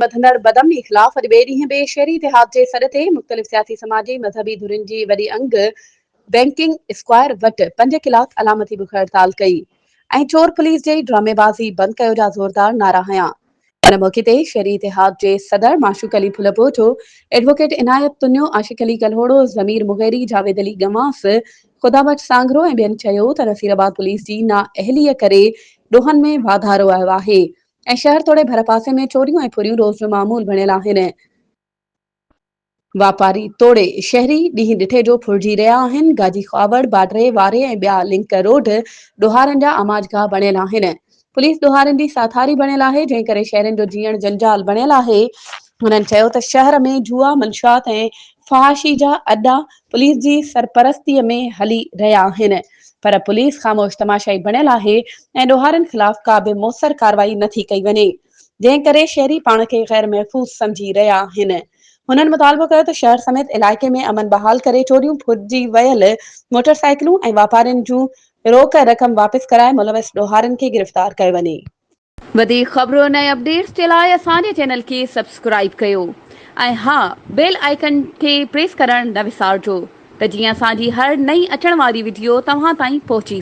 وڌندڙ بدامني خلاف اڄ ٻئي ڏينهن به شهري اتحاد جي سڏ تي مختلف سياسي سماجي مذهبي ڌرين جي وڏي انگ بينڪنگ اسڪوائر وٽ پنج ڪلاڪ علامتي بک هڙتال ڪئي ۽ چور پوليس جي ڊرامي بازي بند ڪيو جا زوردار نعرا هنيا. ان موقعي تي شهري اتحاد جي صدر معشوق علي ڦلپوٽو، ايڊووڪيٽ عنايت تنيو، عاشق علي ڪلهوڙو، ضمير مغيري، جاويد علي ڳنواس، خدا بخش سانگهرو ۽ ٻين چيو ته نصيرآباد پوليس جي نااهلي ڪري ڏوهن ۾ واڌارو آيو آهي. ۽ شهر توڙي ڀرپاسي ۾ چوريون ۽ ڦريون روز جو معمول بڻيل آهن. واپاري توڙي شهري ڏينهن ڏٺي جو ڦرجي رهيا آهن، گاجي خواوڙ، باڊري، واري ۽ ٻيا لنڪ روڊ ڏوهارين جا آماجگاهه بڻيل آهن. پوليس ڏوهارين جي ساٿاري بڻيل آهي، جنهن ڪري شهرين جو جيئڻ جنجال بڻيل آهي. هنن چيو ته شهر ۾ جوا، منشيات ۽ فحاشي جا اڏا پوليس جي سرپرستي ۾ هلي رهيا آهن. پر پوليس خاموش تماشائي بڻيل آهي ۽ ڏوهارين خلاف ڪا به موثر ڪارروائي نه ٿي ڪئي وڃي، جنهن ڪري شهري پاڻ کي غير محفوظ سمجهي رهيا آهن. هنن مطالبو ڪيو ته شهر سميت علائقي ۾ امن بحال ڪري چوريون ڦرجي ويل موٽر سائيڪلون ۽ واپارين جون روڪ رقم واپس ڪرائي ملوث ڏوهارين کي گرفتار ڪيو وڃي. وڌيڪ خبرن ۽ اپڊيٽس جي لاء اسان جي چينل کي سبسڪرائيب ڪيو ۽ ها بيل آئيڪن کي پريس ڪرڻ نه وسارجو ته جيئن اسان جي هر نئين اچڻ واري وڊيو توهان تائين پهچي.